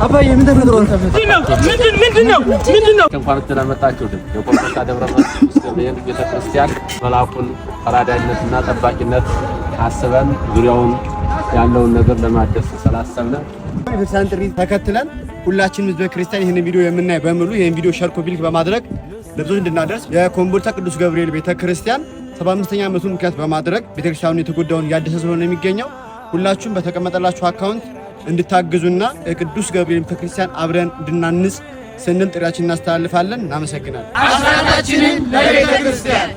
አባዬ፣ ምን ተፈጥሮ ነው? ምንድን ነው? እንኳን ደህና መጣችሁ። የኮምቦልቻ ደብረ መንፈስ ቅዱስ ገብርኤል ቤተክርስቲያን መልአኩን ተራዳኢነትና ጠባቂነት አስበን ዙሪያውን ያለውን ነገር ለማደስ ስላሰብን ቤተክርስቲያን ጥሪ ተከትለን ሁላችንም ህዝበ ክርስቲያን ይህንን ቪዲዮ የምናይ በሙሉ ይህን ቪዲዮ share፣ copy link በማድረግ ለብዙዎች እንድናደርስ፣ የኮምቦልቻ ቅዱስ ገብርኤል ቤተክርስቲያን 75ኛ ዓመቱን ምክንያት በማድረግ ቤተክርስቲያኑን የተጎዳውን እያደሰ ስለሆነ የሚገኘው፣ ሁላችሁም በተቀመጠላችሁ account እንድታግዙና የቅዱስ ገብርኤል ቤተክርስቲያን አብረን እንድናንጽ ስንል ጥሪያችን እናስተላልፋለን። እናመሰግናለን። አስራታችንን ለቤተ ክርስቲያን።